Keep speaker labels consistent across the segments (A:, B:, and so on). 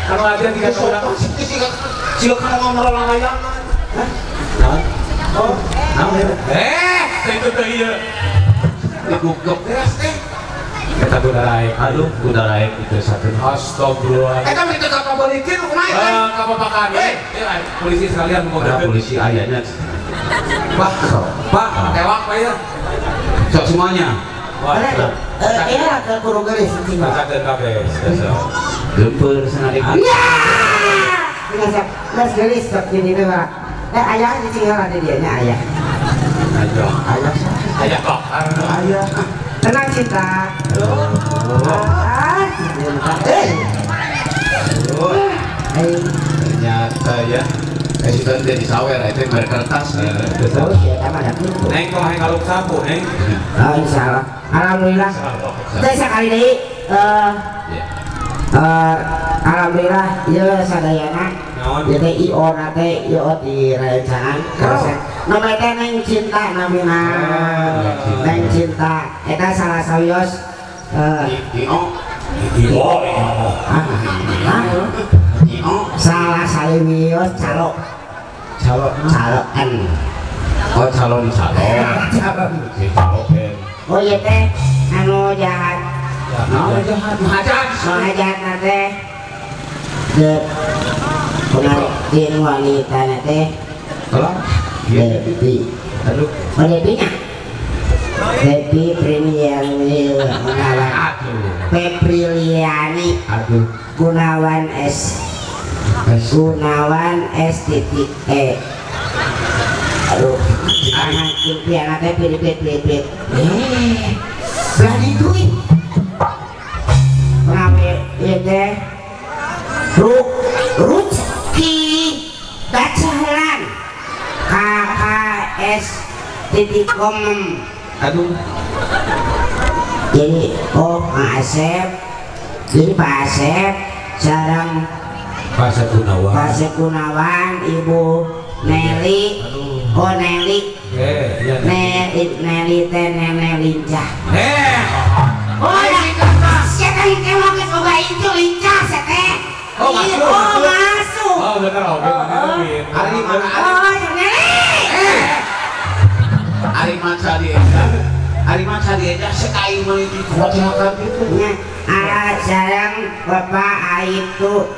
A: Anu aja tiga orang.
B: Siga kana ngobrol layangan.
A: Hah? Naon? Oh, naon ya? Itu teh ieu.
B: Digugok beres teh.
A: Eta kuda raek.
B: Aduh, kuda raek itu satu.
A: Astagfirullah.
B: Eta mah itu ka balikin kumaha teh?
A: Ka bapak kami. Polisi sekalian mau
B: polisi ayahnya.
A: Pak, Pak, tewak Pak ya.
B: Sok semuanya.
A: Wah.
C: Iya, ke kudu geulis cing.
A: Bacakeun kabeh.
B: Gempeur cenah di.
C: Iya. Geus geulis sok gini teh, Pak. Ayah cicing heula di dieu nya ayah.
A: Ayah.
C: Ayah.
A: Ayah kok.
C: Ayah. Tenang cinta. Ah, cinta.
B: Ternyata ya. Sudah jadi sawer itu berkertas.
C: Oh, iya, sama ada.
A: Neng kok hayang ngaluk sapu, Neng.
C: Oh, insyaallah. Alhamdulillah. Teh sakali deui alhamdulillah ieu sadayana. Ieu teh IO na teh ieu di rerencangan. Nomor teh Neng Cinta namina. Neng Cinta eta salah sawios
B: IO.
A: IO.
C: Salah sawios calo.
B: Calon
C: calokan.
B: Oh, calon calon.
C: Oh iya teh anu jahat.
B: Anu jahat.
A: Mahajat.
C: Mahajat teh. De pengantin wanita teh.
B: Tolong.
C: Devi.
B: Aduh.
C: Oh Devi nya. Devi Primiani Gunawan. Febriliani.
B: Aduh.
C: Gunawan S. Gunawan S titik E. Aduh, anak impian teh pilih-pilih. Belah ditu ih. Pengawe ieu teh Rutki Dacahlan KKS titik com.
B: Aduh.
C: Jadi oh Pak Asep, jadi Pak Asep sareng
A: Pak Asep Gunawan.
C: Pak Asep Gunawan, Ibu Nelly. Oh Nelly.
A: Iya,
C: Nelly teh nenek lincah.
A: Oh
C: ya. Sia teh kewak geus boga incu lincah sia teh.
A: Oh masuk.
C: Oh masuk.
A: Oh bener oke mana
B: Ari mana Ari?
C: Oh Nelly.
B: Ari maca di eta. Ari maca di eta sekaing mah dikuat gitu.
C: Nya sareng Bapak Aitu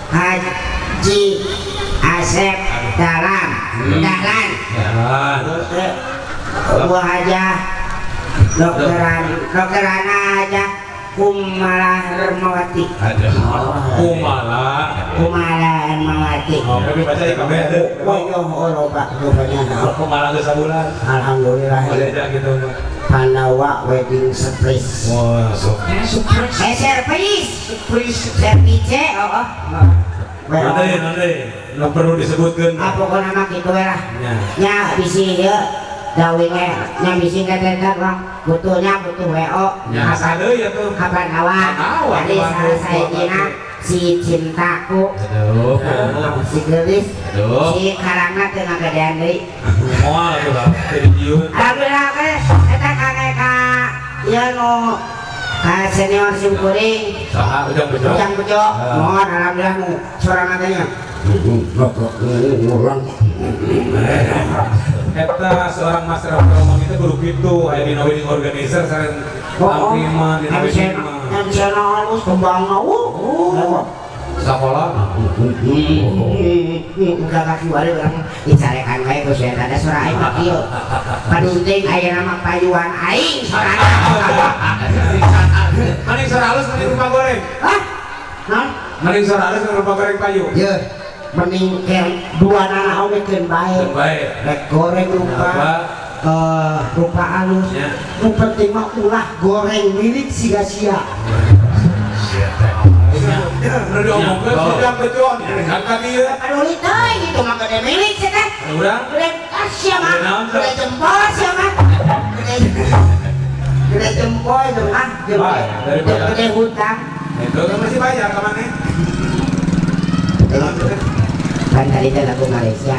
C: Haji Asep Dalam Dahlan. Bu Hajah Dokterana Hajah Kumala Hermawati.
A: Kumala
C: Hermawati.
A: Oh, tapi baca ya kabeh ada.
C: Oh, oh loba rupanya.
A: Kumala geus sabulan.
C: Alhamdulillah.
A: Boleh gitu.
C: Panawa wedding surprise.
A: Wah, surprise.
C: Surprise.
B: Surprise.
C: Surprise, oh.
A: Nanti, nggak perlu disebutkan.
C: Ah, pokoknya mah gitu lah. Nya bisi ieu dawinge, nya bisi ngetetan mah butuhnya butuh WO.
A: Nya asa deui atuh.
C: Kapan awak? Tadi salah sahijina si cintaku.
A: Aduh.
C: Si geulis.
A: Aduh.
C: Si karangna teu ngagedean deui.
A: Moal atuh lah, teu dijieun.
C: Alhamdulillah ge eta kage ka ieu nu ka senior simkuring.
A: Saha Ujang Bejo?
C: Ujang Bejo. Mohon alhamdulillah nu sorana teh nya. Ngulang.
A: Eta seorang master of ceremony itu kudu kitu, aya dina wedding organizer sareng tangkiman dina wedding mah.
C: MC na halus kembangna
B: Sakola.
C: Udah kaki wari urang dicarekan wae ku sia ada suara aing mah kieu. Padunting ayeuna mah payuan aing sorana.
A: Mending suara halus mending rupa goreng.
C: Hah? Naon?
A: Mending suara halus mending rupa goreng payu.
C: Ye. Mending ker dua nana oge keun bae. Rek goreng rupa rupa halus. Nu penting mah ulah goreng milik siga sia.
B: Sia teh.
A: Nu diomongkeun Ujang Bejo kan ka dieu.
C: Aduh teuing itu mah gede milik sia teh.
A: Urang
C: gede sia mah. Gede jempol sia mah. Gede jempol jeung ah gede hutang.
A: Itu kan masih bayar ka maneh.
C: Kan tadi teh lagu Malaysia.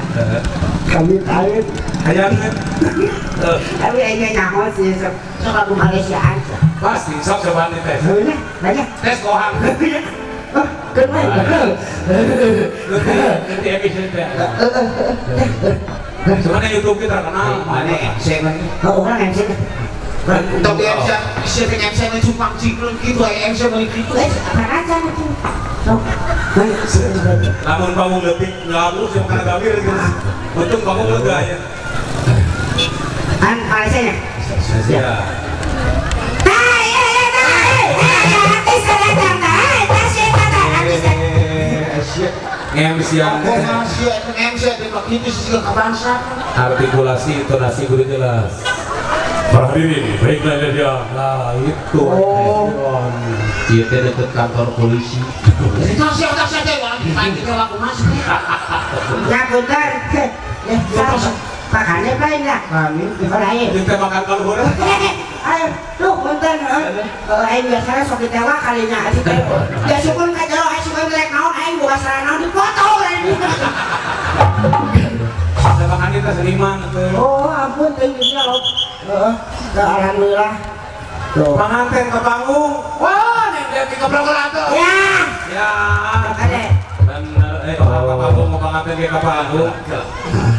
C: Kami kawin.
A: Hayang.
C: Tapi aing nyaho sih sok lagu Malaysiaan.
A: Pasti sok cobaan di tes.
C: Heuh banyak.
A: Tes kohang.
C: Keun we.
A: Nanti episode teh. Sebenarnya YouTube kita terkenal.
B: Mana MC kan?
C: Oh, orang MC.
B: Tapi MC, siapa MC yang cupang ciklun gitu, MC yang gitu.
C: Apa aja itu?
A: Namun kamu lebih ngelamu sih makan gabir gitu. Untung kamu lega ya.
C: An Malaysia nya?
A: Iya. MC yang
B: MC itu sih kebangsaan.
A: Artikulasi intonasi guru jelas. Para hadirin, baiklah dia. Lah itu.
B: Oh. Iya teh deket kantor polisi. Itu siapa saja orang dipanggil ke aku masuk.
C: Ya bentar. Ya, makannya lain lah.
B: Kami
C: lain.
A: Kita makan kalau orang.
C: Ayo, tuh bentar. Aing biasanya sok ditewak kalinya. Ya syukur ka jero aing syukur rek naon aing boga sarana naon dipotong aing.
A: Ada makan kita seniman atuh.
C: Oh, ampun teuing geus loh. Heeh. Alhamdulillah. Tuh.
A: Panganten ke panggung. Wah, neng dia dikeblok atuh.
C: Ya.
A: Ya.
C: Ade.
A: Bener, apa panggung mau panganten ke panggung.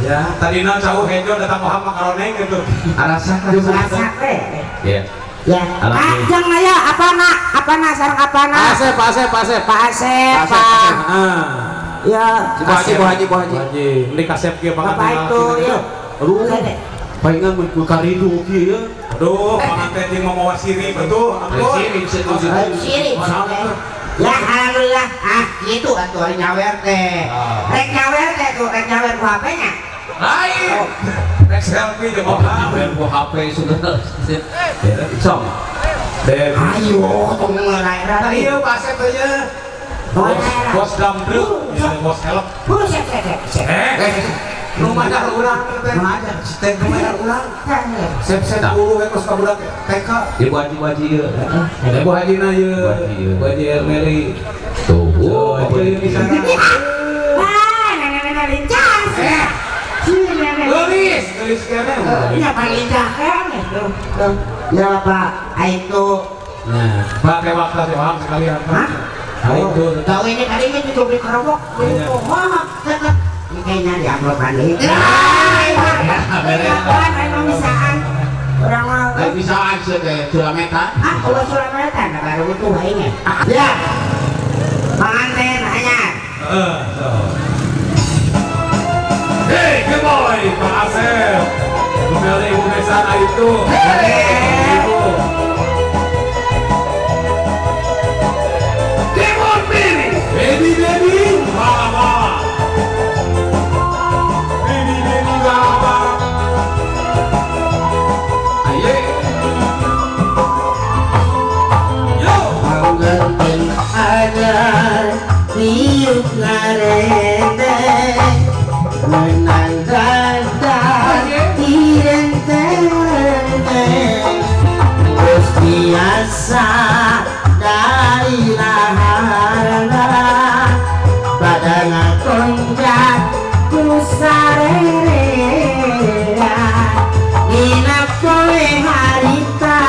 A: Ya, tadina cau hejo datang Muhammad karoneng gitu.
B: Alasan
C: alasan we.
B: Ya.
C: Ya. Ajeng aya apa nak? Apa nak sareng apa nak?
B: Asep, Asep, Asep.
C: Pak Asep, Pak. Ya.
B: Bu Haji, Bu Haji, Bu Haji.
A: Ini kasep kieu panganten.
C: Bapak itu ya.
B: Aduh. Palingan mun karidu kieu ya.
A: Aduh, panganten jeung mamawa sirip atuh.
B: Sirip,
C: sirip. Ya alhamdulillah. Ah, gitu atuh ari nyawer teh. Rek nyawer teh tuh, rek nyawer ku HP-nya.
A: Lain. Rek selfie jeung
B: nyawer ku HP sudah. Sok.
C: Ayo, tong mulai.
A: Nah, iya Pak Asep teh nya. Bos dam truk, bos elok.
C: Buset, set.
A: Rumah urang teh. Teh rumah urang. Sep-sep guru we kos ka budak TK.
B: Ibu Haji, Bu Haji ieu.
A: Ibu Haji na ieu. Bu Haji Ermeli.
B: Tuh.
A: Oh, ieu misalna.
C: Wah, nenek-nenek lincah.
A: Geulis, geulis keneh.
C: Nya paling lincah keneh tuh. Ya Pak, itu.
A: Nah, Pak tewak teh wang sekalian.
C: Hah?
A: Itu.
C: Tahu ini tadi ini juga beli kerobok. Wah, kayaknya di upload nih. Ya, memang bisaan. Orang mah
B: bisaan sih teh sulametan.
C: Ah, kalau sulametan baru butuh aingnya. Ya. Panganten anyar.
A: Heeh, so. Hey, good boy, Pak Asep. Kembali Ibu Mesana itu. Ibu. Timur Miri. Baby, baby, mama. Baby, baby, mama. Aye. Yo.
C: Panganten anyar niup ngarendeng. Menang dadah direnteng-renteng. Terus biasa dari laharna pada ngatonjak ku sarerea. Dina poe harita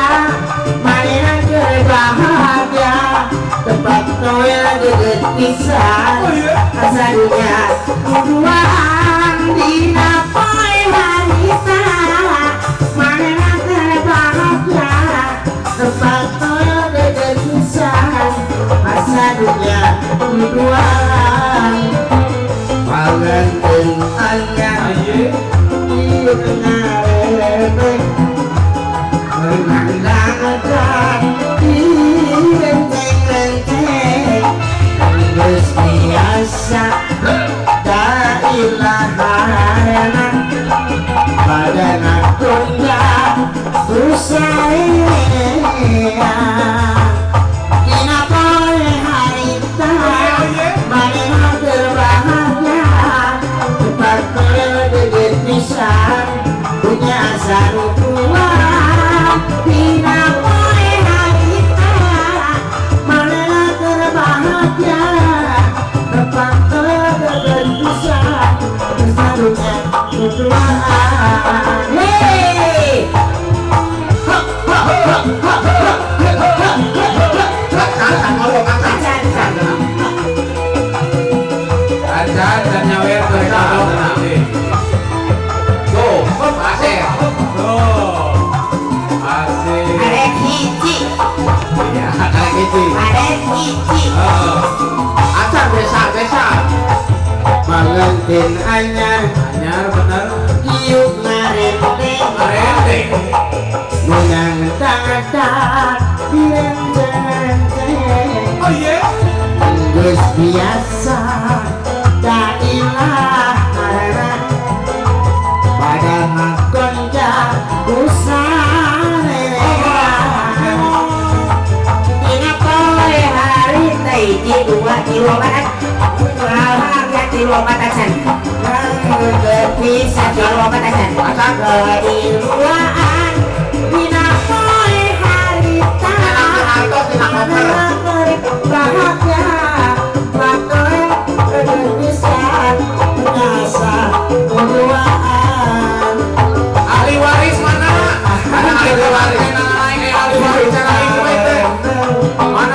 C: manehna keur bahagia tempat noel deukeut pisan asa dunya kuduaan. Dina poe harita manehna keur bahagia tempat noel deukeut pisan asa dunya kuduaan. Panganten anyar ieu ngarepeng menang dadah direnteng-renteng. Geus biasa dailahana badana tunda usarea. Dina poe harita manehna keur bahagia tempat noel deukeut pisan punya asa nu kuat. Dina poe harita manehna keur bahagia tempat noel deukeut pisan asa dunya nu kuat. Hey!
B: Ha ha ha ha ha ha ha ha. hiji.
C: Karek hiji.
B: Acan desa.
C: Pengantin anyar.
A: Anyar bener.
C: Iuk ngarenteng.
A: Ngarenteng.
C: Menang tangan direnceng-renceng.
A: Oh iya.
C: Geus biasa dailah karena pada ngagonja usah dina poe hari teh hiji dua tilu opat bahagia tilu opat acan bisa tilu opat acan kediluan dina poe hari teh bahagia
A: ahli waris mana? Mana ahli waris? Ahli waris mana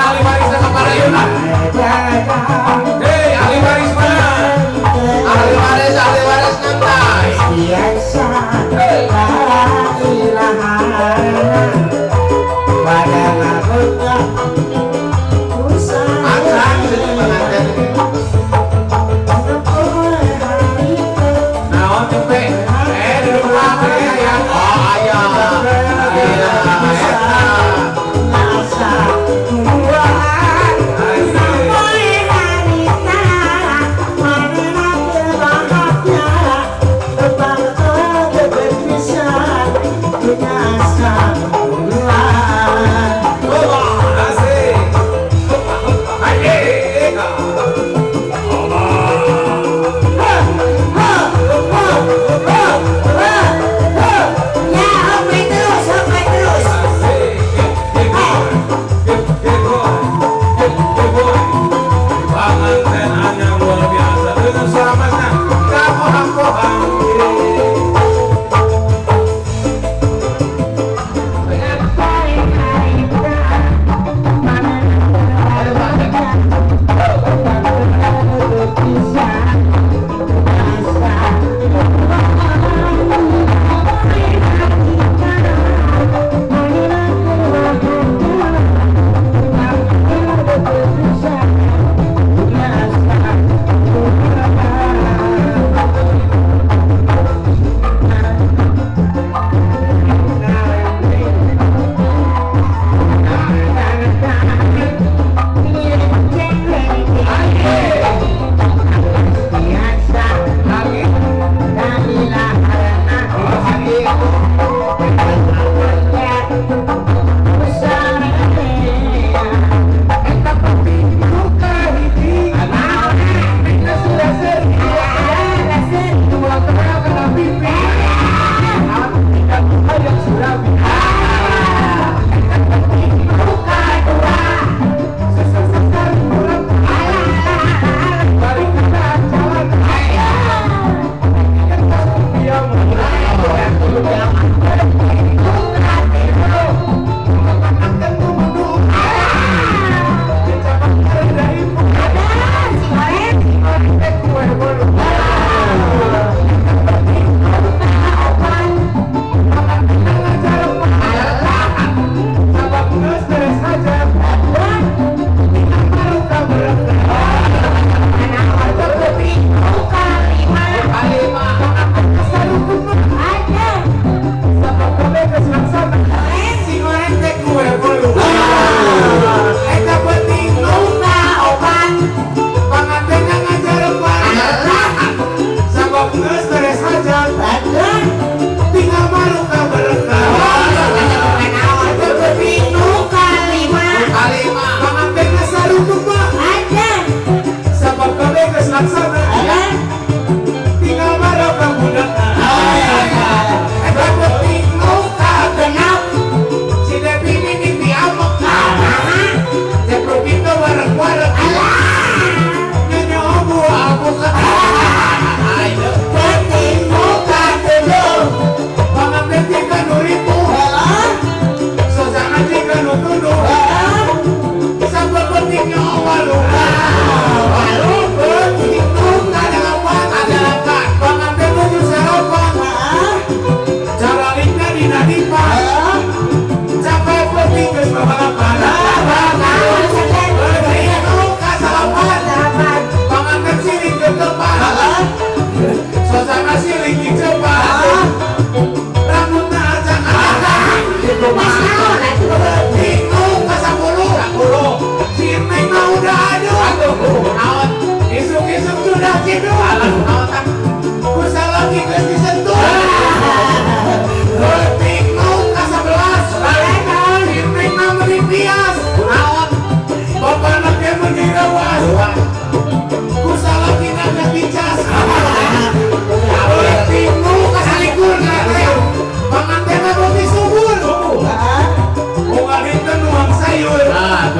A: ahli waris kepada Yuna? Hei, ahli waris mana?
B: Ahli waris nantai.
C: Biasa pada ngakunya
A: Asik.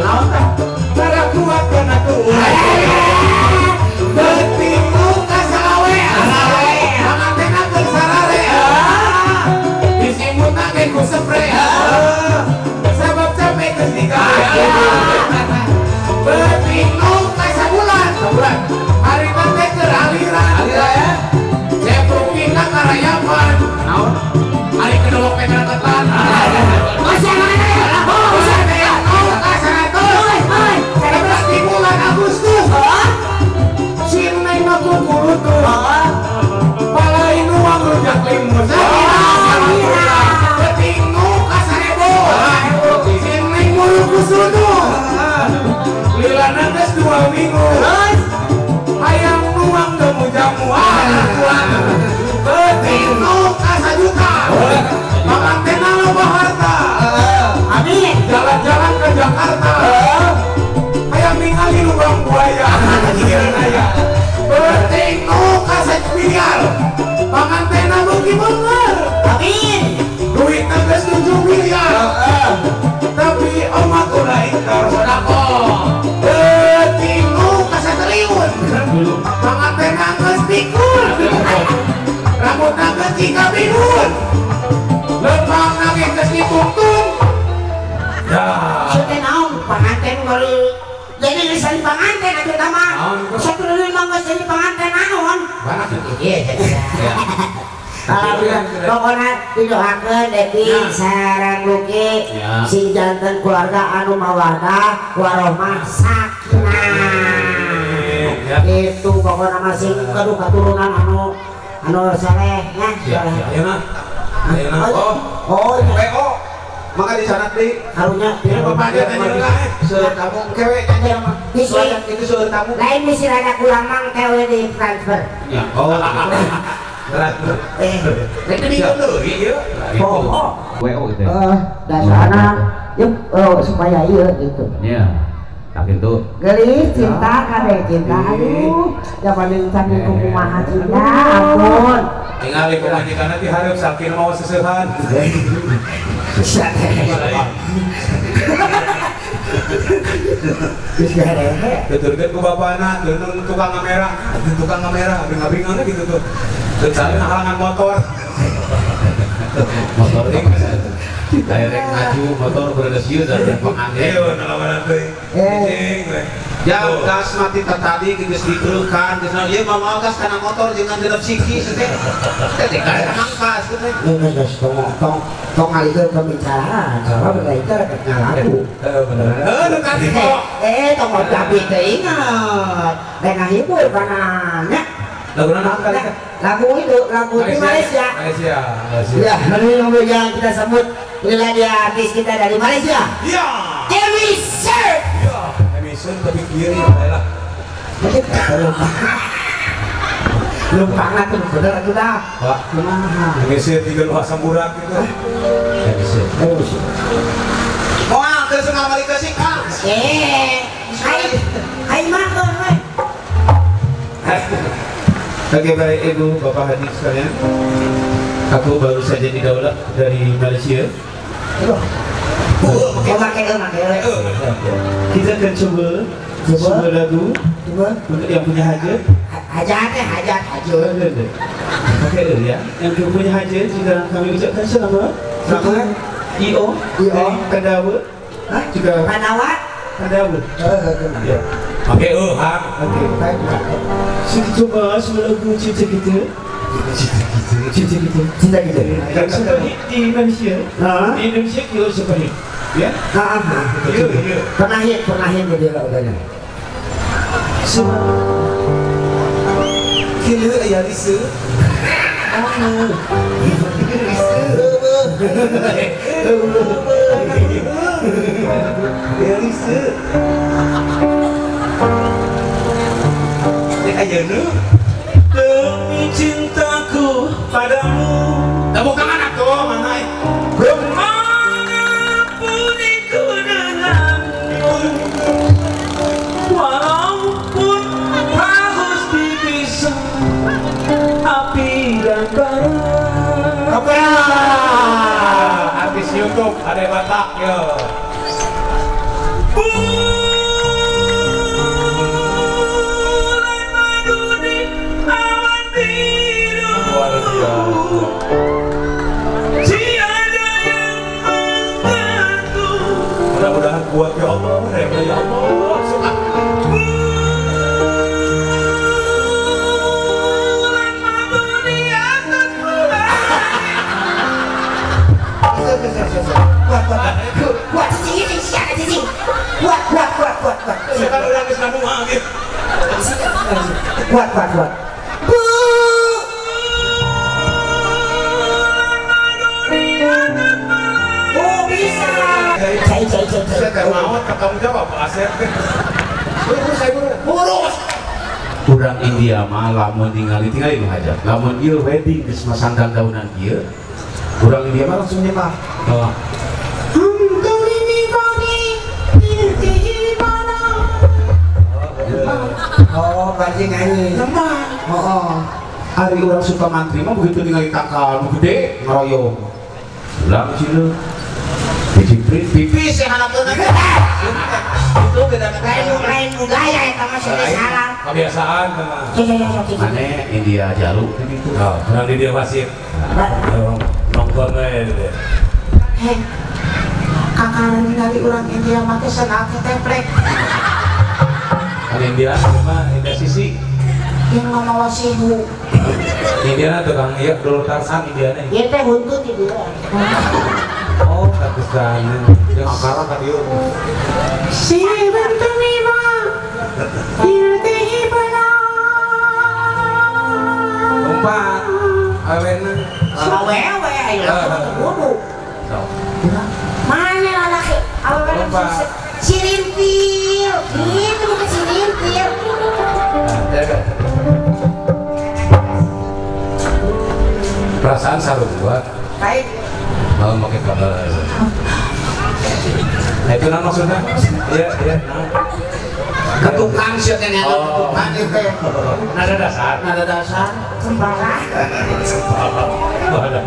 A: Naon tah? Cara kuat kana tuh. Beuting nu ka salawe, pangantena keur sarare. Disimutna ge ku spray. Sabab capek geus digawe. Beuting nu ka sabulan, sabulan. Harita teh keur aliran. Aliran. Ceprukina karayapan. Naon? Ari kedolok teh keretetan.
C: Masih mana?
A: Di bulan Agustus, si Neng aku kulutu, palai nuang rujak limus, beuting nu ka 1000, si Neng mulu kusunu, lilana geus 2 minggu, hayang nuang jamu jamu, beuting nu ka 1 juta, pangantena loba harta,
C: amin,
A: jalan-jalan ke Jakarta. Ningali lubang buaya, beuting nu ka 1 miliar, pangantena beuki beunghar,
C: amin,
A: duitna geus 7 miliar, tapi omat ulah ingkar sedekah, beuting nu ka 1 triliun, pangantena geus pikun, rambutna geus jika bihun, lempangna ge geus ditungtung, ya,
C: teh naon panganten baru. Jadi geus jadi panganten atuh tah mah. 1 triliun mah geus jadi panganten naon? Iya. Alhamdulillah pokona didoakeun Depi sareng Luki sing janten keluarga anu mawaddah warahmah sakinah. Itu pokona mah sing gaduh katurunan anu anu saleh nya.
A: Ayeuna. Ayeuna. Oh, WO. Maka di sana di
C: karunya
A: bapak dia tanya lah seueur tamu kewe nya mah itu seueur tamu
C: lain misi rada kurang mang kewe di transfer
A: ya oh transfer itu minggu deui ieu
C: oh
B: WO gitu
C: dasarna yuk supaya ieu gitu
B: nya tak itu
C: geulis cinta kabeh cinta aduh jaman can kumaha cinta ampun
A: ningali pamajikanna ti hareup sakin mau seseuhan. Tuturkeun ku bapana, tuntung tukang kamera, tukang kamera, abing-abingan gitu tuh. Terus halangan motor.
B: Motor direct maju, motor berada sieu dan pengantin.
A: Iya, nalawanan teuing. Cicing we.
D: Ya gas mati tadi geus dikeulkan, geus naon ieu mah gas kana motor jeung genep siki teh. Teh gas mangkas teh.
C: Geus tong tong ngalikeun pembicaraan, sabab da itu rek ngalagu.
A: Heeh bener. Heuh nu tadi kok.
C: Tong tapi teu inget. Rek ngahibur kana nya.
A: Lagu naon kali?
C: Lagu itu, lagu di Malaysia.
A: Malaysia.
C: Ya, melalui yang kita sebut inilah dia artis kita dari Malaysia.
A: Iya.
C: Dewi Sir.
A: Iya, Dewi Sir tapi kiri ya lah.
C: Lumpangna tuh bener atuh dah.
A: Pak,
C: kumaha?
A: Dewi Sir tiga lu asam burak gitu.
B: Dewi Sir.
C: Dewi Sir.
D: Moal keur sengal balik ke sik, Kang.
C: Ai makan we.
D: Oke baik Ibu, Bapak hadir sekalian. Aku baru saja didaulat dari Malaysia. Kita akan coba sebuah lagu untuk yang punya hajat.
C: Hajat hajat hajat.
D: Oke ya, yang punya hajat juga kami ucapkan selamat. Selamat IO dari Kandawa. Juga
C: Kandawa.
D: Kandawa.
A: Ya. Oke,
D: Oke. Kita coba sebuah lagu cinta kita. Cinta kita.
C: Cinta kita.
D: Yang super hit di Indonesia. Di Indonesia kita super hit. Ya?
C: Iya. Pernah hit jadi lagunya.
D: Kilo ya risu. Ya risu. Demi cintaku padamu.
A: Tepuk tangan atuh mana?
D: Kemanapun ikut denganmu, walaupun harus dipisah api dan bara.
A: Artis YouTube ada Batak yo. Ya Allah, ya Allah. Suka.
C: Kuat kuat kuat cicing cicing kuat kuat kuat kuat kuat.
A: Sekarang udah geus ngamuang gitu.
C: Kuat kuat kuat. Oh bisa. Cai cai cai.
A: Saya mau tanggung jawab Pak Asep. Buru saya buru.
C: Buru.
B: Urang India mah lamun ningali tingali nu hajat. Lamun ieu wedding geus masang daunan ieu. Urang India mah langsung nyembah.
A: Oh.
C: Oh, baju nyanyi.
B: Nyembah.
C: Oh.
B: Ari urang Sukamantri mah begitu ningali tangkal nu gede ngeroyong. Ulang cina. Diciprit pipis yang hanapkeun.
A: Itu beda
C: lain budaya eta mah sudah salah.
A: Kebiasaan mah.
B: Mane India jalu gitu.
A: Oh, urang di dia wasit. Nonton we.
C: Hei. Kakak ningali urang India make sendal keteplek.
A: Kan India mah India sisi.
C: Yang ngomong sihu.
A: India tukang ieu dulu Tarsan Indiana.
C: Ieu teh huntut di dieu.
A: Oh, bagusan. Jeung akara ka dieu.
C: Si bentuniwa. Irti bala.
A: Lompat. Awena.
C: Awewe ayo kudu. Mana lalaki? Awewe si rintil. Itu bukan si rintil.
A: Perasaan sarung gua.
C: Baik.
A: Mau pakai kabel. Nah itu nah maksudnya? Iya, iya.
B: Ketukang sih yang ada ketukang itu.
A: Nada dasar.
B: Nada dasar.
C: Sembara.
A: Sembara.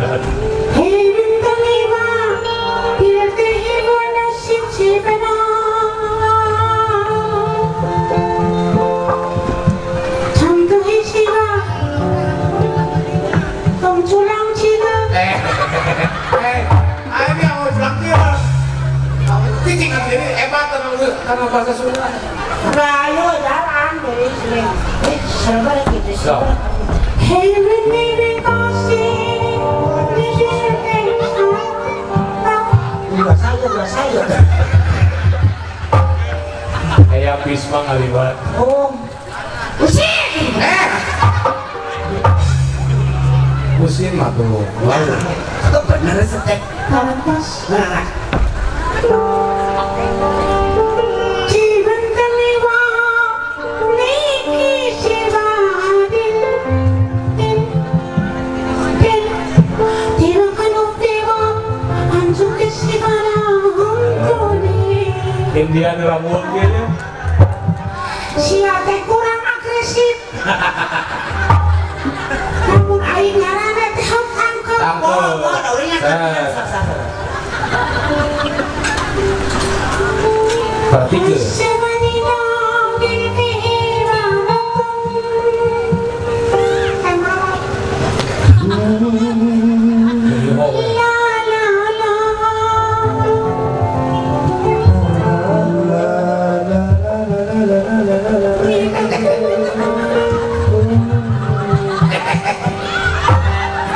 A: Karena bahasa Sunda.
C: Rayo jalan dari sini. Serba gitu sih. Dua saya.
A: Kayak Bisma ngaliwat.
C: Oh. Usin.
A: Usin mah tuh.
C: Itu bener setek. Nah.
A: India ngeramuan kayaknya.
C: Sia teh kurang agresif. Namun aing ngaranna teh tangkep.
A: Tangkep. Perhatikan.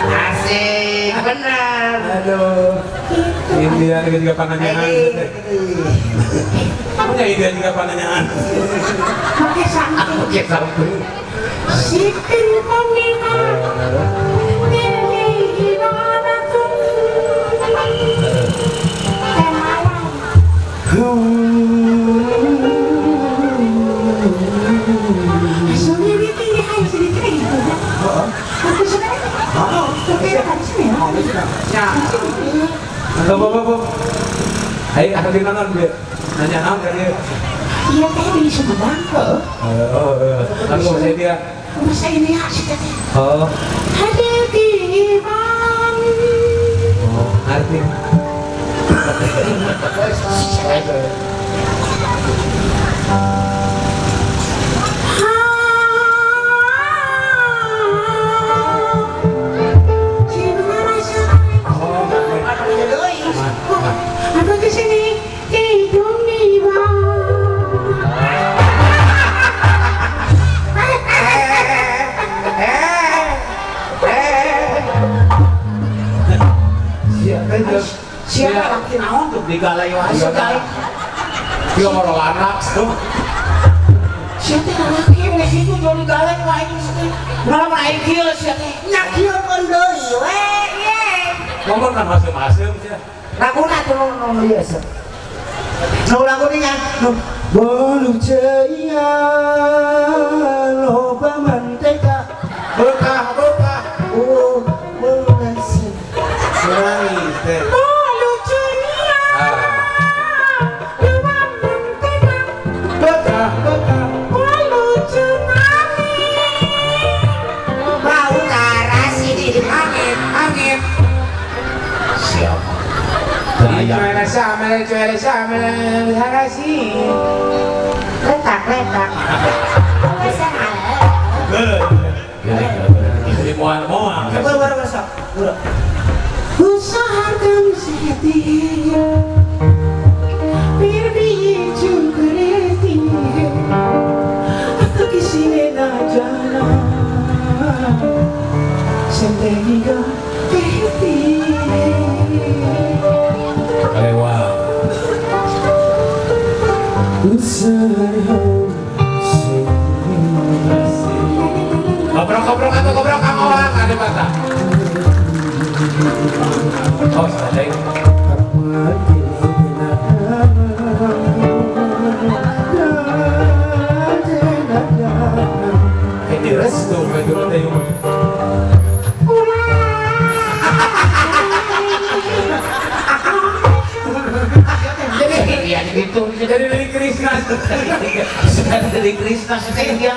C: Asik benar.
A: Aduh. India juga pananyaan. Punya India juga pananyaan.
C: Oke sampai.
A: Oke sampai. Ayo, aku di mana dia? Nanya naon ka dia?
C: Iya teh di Sumedang.
A: Oh, langsung saya dia.
C: Bahasa ini ya sih teh.
A: Oh.
C: Hadi di bang.
A: Oh, ngerti.
C: Apa kesini? Di bumi.
B: Digalai wae segala.
A: Dia marolana.
B: Sia teh lalaki we kitu jol digalai wae teh. Malah aing kieu sia teh.
C: Nya kieu keun deui we ye.
A: Ngomong kan masem-masem sia.
C: Laguna tuh nu ieu sok. Nu lagu nya nu
D: bolu ceia loba manteka
A: berkah berkah
D: mulasi
A: nangis teh
C: bolu ceia loba manteka
A: berkah berkah
C: bolu tsunami bau tarasi
A: angin angin
B: siapa
C: letak letak.
A: Jadi moal-moal.
D: Usahakan sehati फिर भी ये चूक रहती है अब तो किसी ने ना जाना जिंदगी का कहती है
A: Kobrok-kobrok atau kobrok kamu orang ada mata. Oh, salah. Ini restu, itu nanti.
B: Jadi ya gitu.
A: Jadi dari Krishna.
B: Dari Krishna India.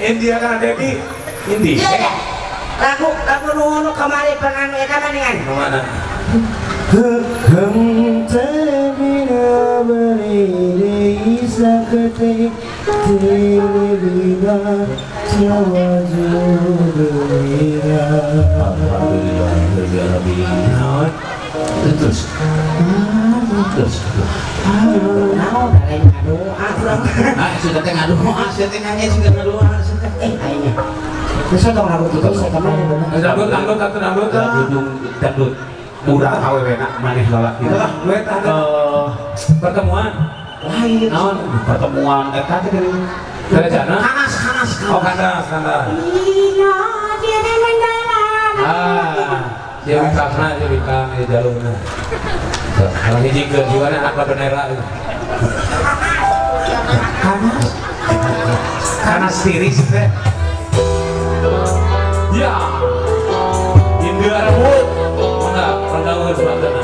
A: India kan ada di India.
C: Iya. Lagu lagu nu kamari pernah eta maningan.
A: Nu mana?
D: Hum te bina bari sakte tere bina tawajud mera.
B: Alhamdulillah rabbil alamin. Terus. Terus.
C: Naon lain ngadoa urang.
B: Ah, sudah teh ngadoa, sia teh nyanyi sudah ngadoa sia teh.
C: Aing. Geus tong lagu kitu sia teh mah bener.
A: Dangdut dangdut atuh dangdut.
B: Dangdut. Urang awewena maneh lalaki.
A: Pertemuan.
B: Lain.
A: Naon?
B: Pertemuan eta teh geuning.
A: Sarjana?
B: Kanas kanas.
A: Oh, kanas kanas. Ah, dia bintangna, dia bintang, dia jalurna. Kalau hiji ke jiwana anak bendera.
B: Kanas.
A: Kanas tiris teh. Ya. India rebut. Mangga, ranggaweun selatana.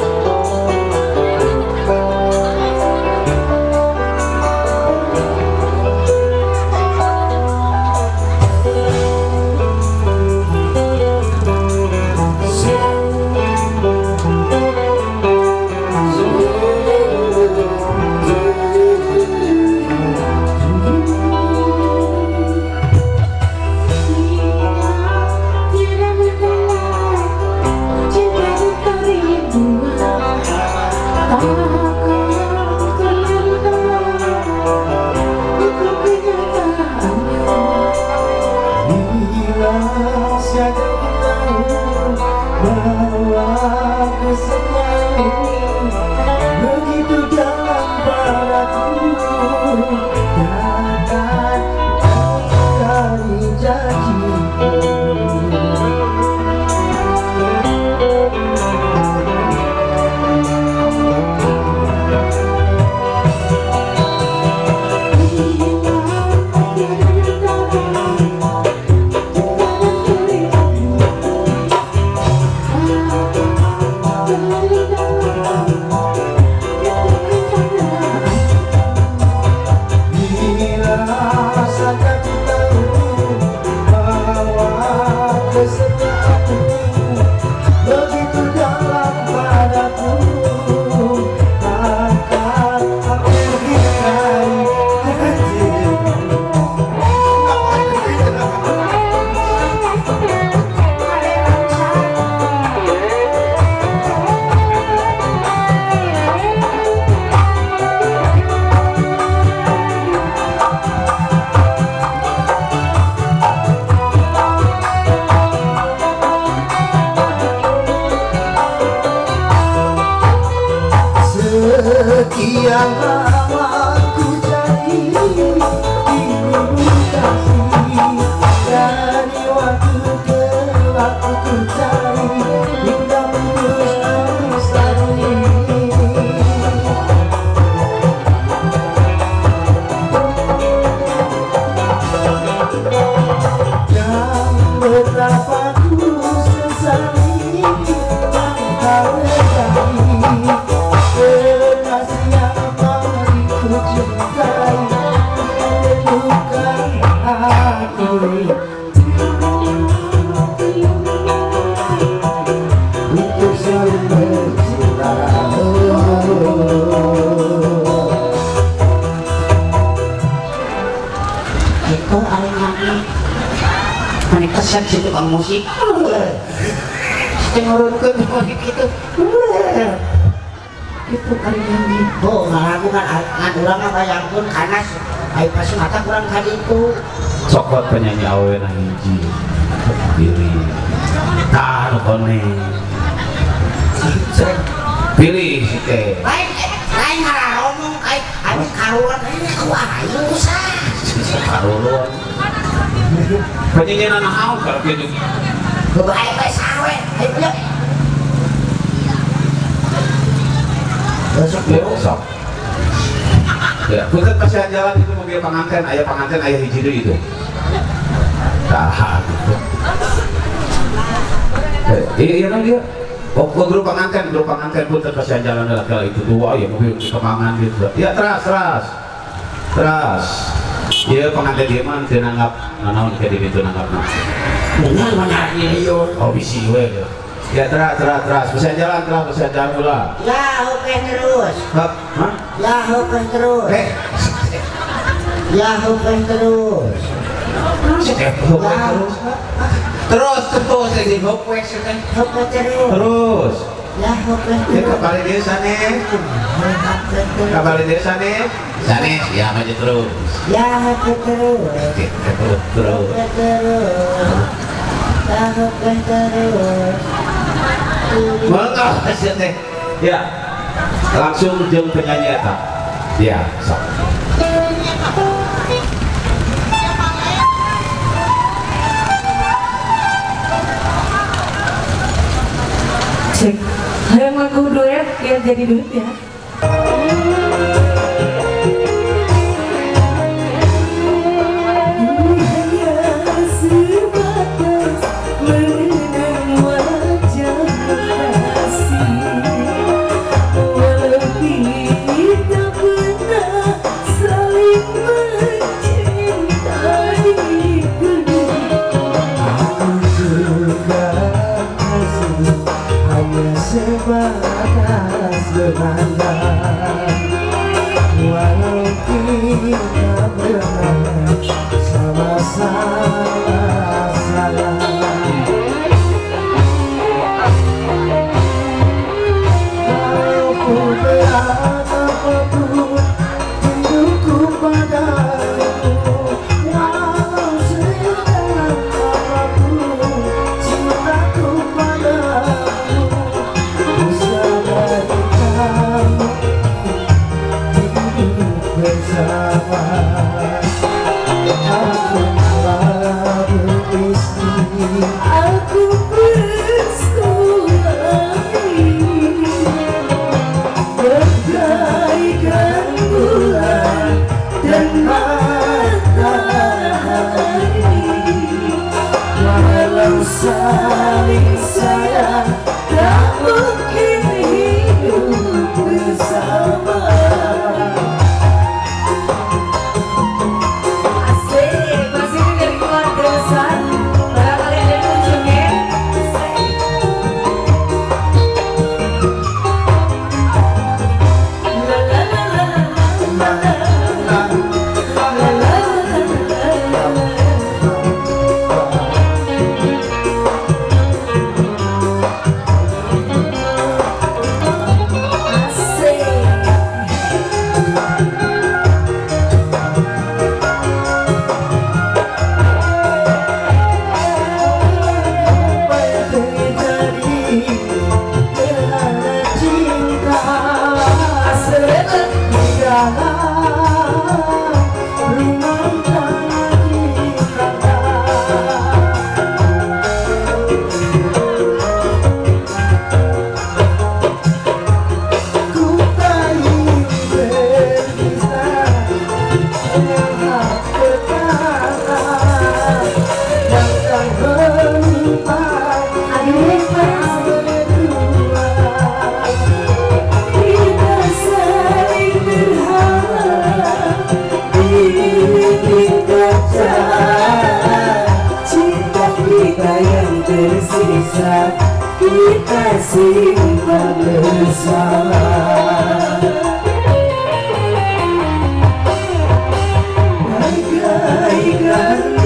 C: karunya. Mani keset si tukang musik. Ngurunkeun musik kitu. Kitu karunya. Oh, ngalagu kan ngan urang mah bayangkeun kanas ai pasti mata kurang ka ditu.
B: Cokot penyanyi awewe na hiji. Pilih. Tah nu koneng. Pilih si teh.
C: Lain lain ngararomong kai anu karuan ini ku aing usah.
B: Karuan. Penyanyi naon kalau kieu jeung
C: bae bae sawe. Ayo yuk. Besok
B: besok. Ya, punten pasihan jalan itu mobil panganten, aya panganten aya hiji deui itu. Tah gitu. Iya iya dia. Oh, grup panganten punten pasihan jalan lah itu dua ya mobil kemangan gitu. Ya teras teras. Teras. Iya panganten dia mah teu nanggap nanaon ke dieu teu nanggapna.
C: Bener mana ieu.
B: Oh bisi we. Ya teras teras teras bisa jalan teras bisa jalan ulah.
C: Ya oke terus.
B: Hah?
C: Ya oke terus. Ya oke terus.
B: Terus terus terus ini oke
C: terus.
B: Terus.
C: Ya oke terus.
B: Ya kembali deh sane. Kembali deh sane. Sane ya maju terus.
C: Ya oke terus.
B: Terus terus.
C: Ya oke terus.
B: Mangga hasil teh. Ya. Langsung jeung penyanyi eta. Ya, sok.
E: Cek. Hayang lagu duet biar jadi duet ya.
A: Sebatas memandang, walau kita pernah sama-sama sayang. Walaupun berat apapun rinduku padamu, walau sedalam apapun cintaku padamu. Bersama aku malah beristri,
E: aku bersuami, bagaikan bulan dan matahari, walau saling sayang tak mungkin hidup bersama.
A: Tersisa kita simpan bersama. Bagaikan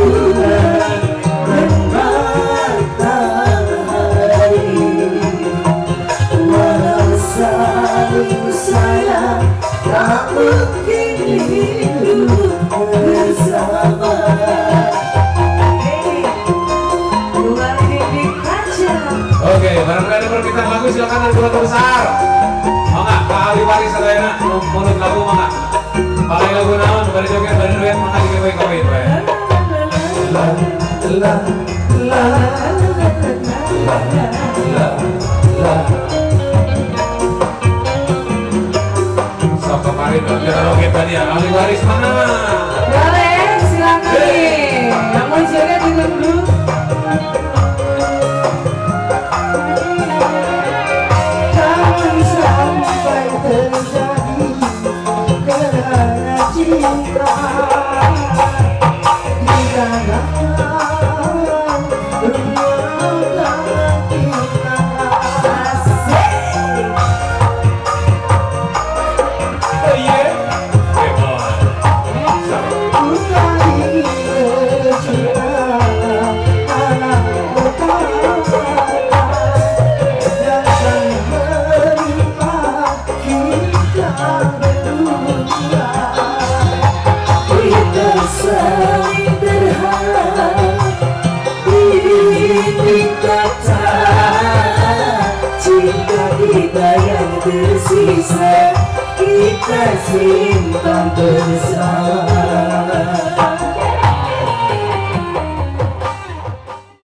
E: hidup bersama.
A: Oke, barangkali ada permintaan lagu silakan dari keluarga besar. Mau nggak Pak Ahli Waris atau enak menurut lagu mau nggak? Pakai lagu naon, bari joget, bari duet, mangga dikepoin-kepoin we.
D: La la la la la la.
A: Sok kemarin joget tadi ya, ahli waris mana?
E: Boleh, silakan nih. Yang mau joget ditunggu.
C: Jangan sampai terjadi karena cinta di dalam rumah kita.
E: Asik.
A: Oh iya.
E: Kita saling berharap ini kata cinta kita yang tersisa kita simpan bersama.